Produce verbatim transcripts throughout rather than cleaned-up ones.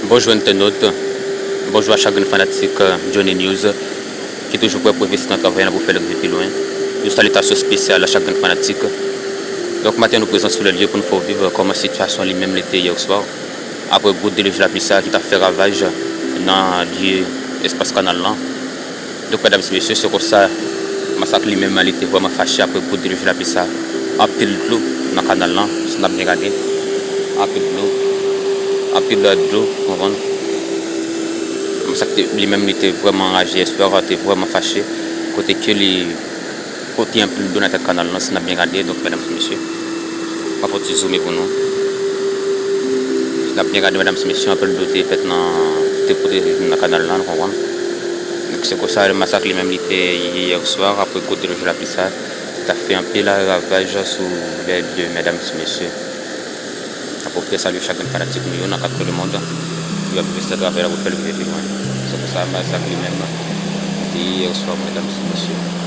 Bonjou entènot, bonjou a chak grenn fanatik, euh, Johnny News ki toujou prè pou envesti nan travay la pou fè l rive pi lwen. Yon salitasyon espesyal a chak grenn fanatik. Donk maten nou prezan sou lè lye pou n fè w viv kòman sitiyasyon li menm li te yè swa, apre gwo delij lapli sa ki t ap fè ravaj nan lye espas kanal lan. Donk, medam, mesye, se konsa, Masak li menm, li te vrèman fache apre gwo delij lapli sa. Anpil dlo nan kanal lan, si n ap byen gade. Anpil dlo, anpil dlo, ou konprann? Masak te, li menm, li te vrèman anraje, yè swa, te vrèman fache. Kote ke li pote anpil dlo nan tèt kanal lan, si n ap byen gade, donk, medam, mesye. M ap fè yon ti zoome pou nou. Si n ap byen gade, medam e mesye, anpil dlo te fèt nan, te pote nan kanal lan, nou konprann. Donk, se konsa, masak li menm, li te ye yè swa, apre gwo delij lapli sa, li ta fè anpil ravaj sou lè lye, medam e mesye. Apre, m fè salye chak grenn fanatik nou yo nan kat kwen lemonn. Yo ap envesti nan travay la pou fè l rive pi lwen. Se konsa, masak li menm, li te ye yè swa, medam e mesye.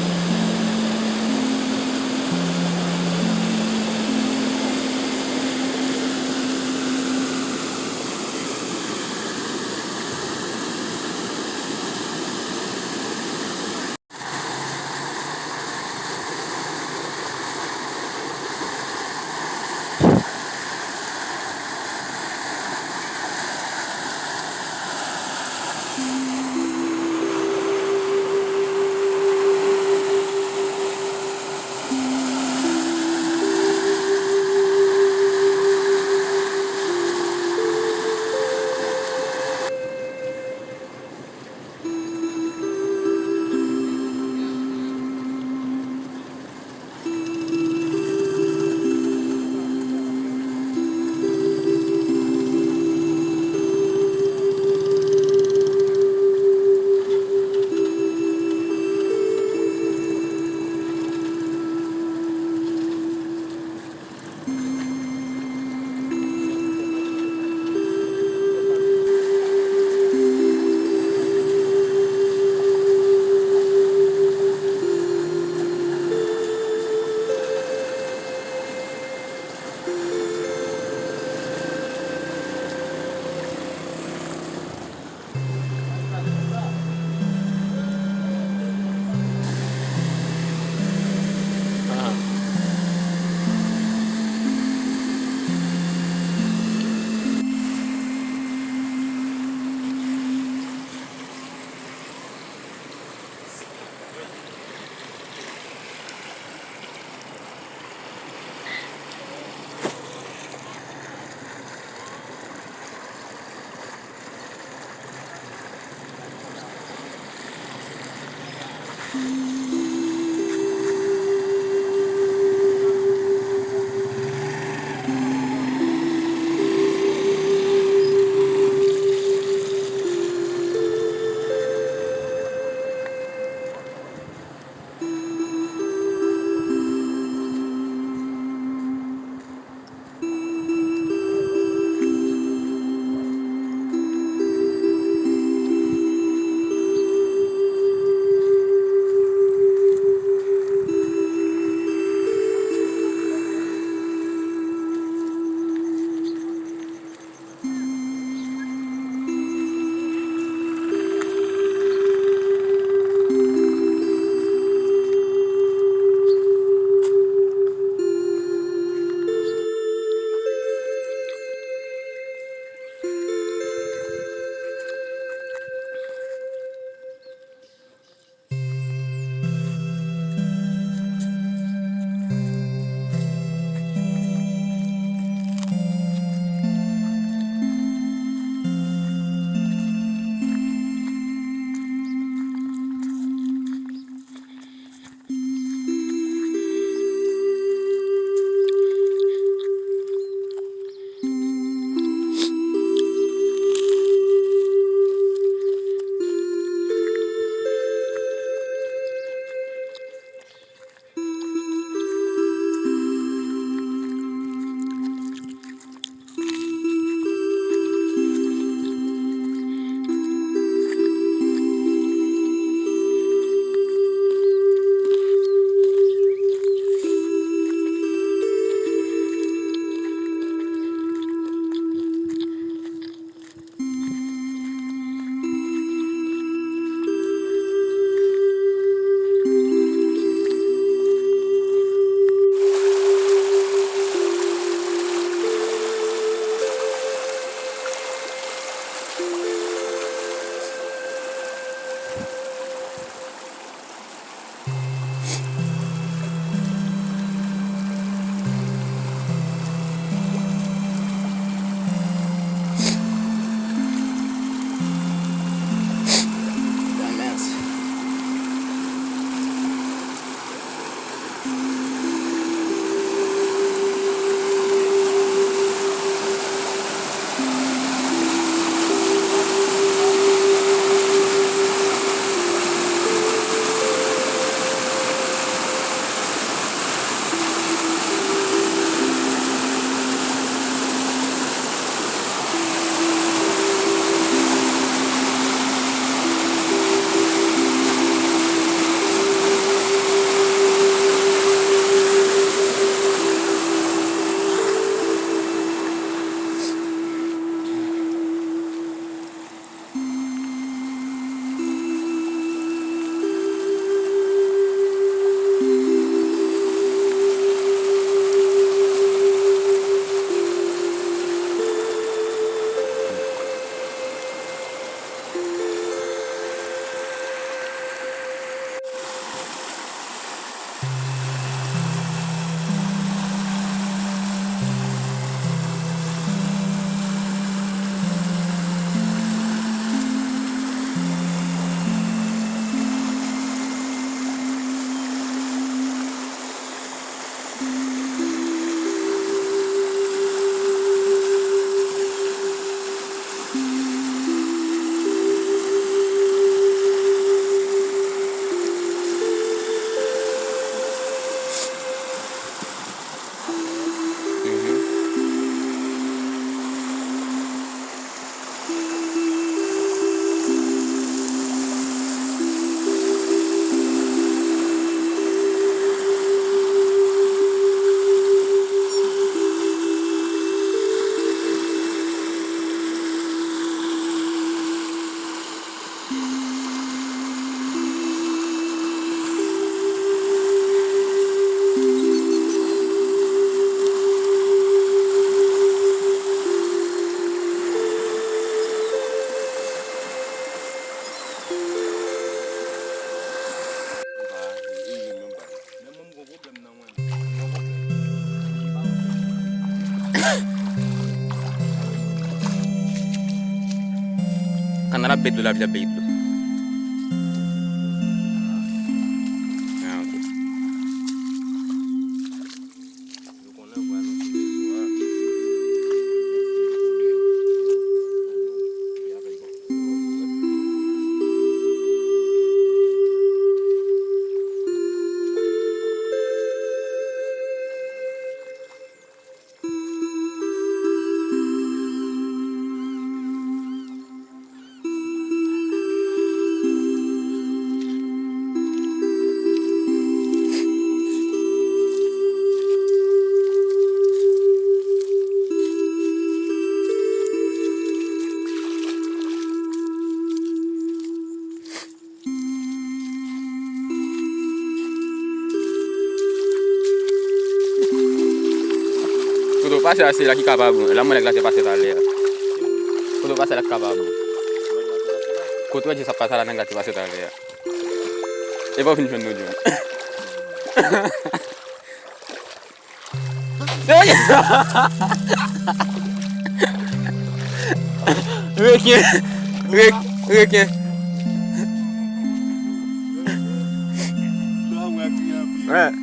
Kannal ap bay dlo, lapli ap bay dlo. Ah, ok. Kote w pase a, se la ki ka pa bon. La mwen nèg la te pase talè a. Kote w pase a la ki ka pa bon. Kote w wè Jess ap pase a la nèg la te pase talè a. E pa w fin jwenn nou, John. Reken. Rek-, reken. Wè.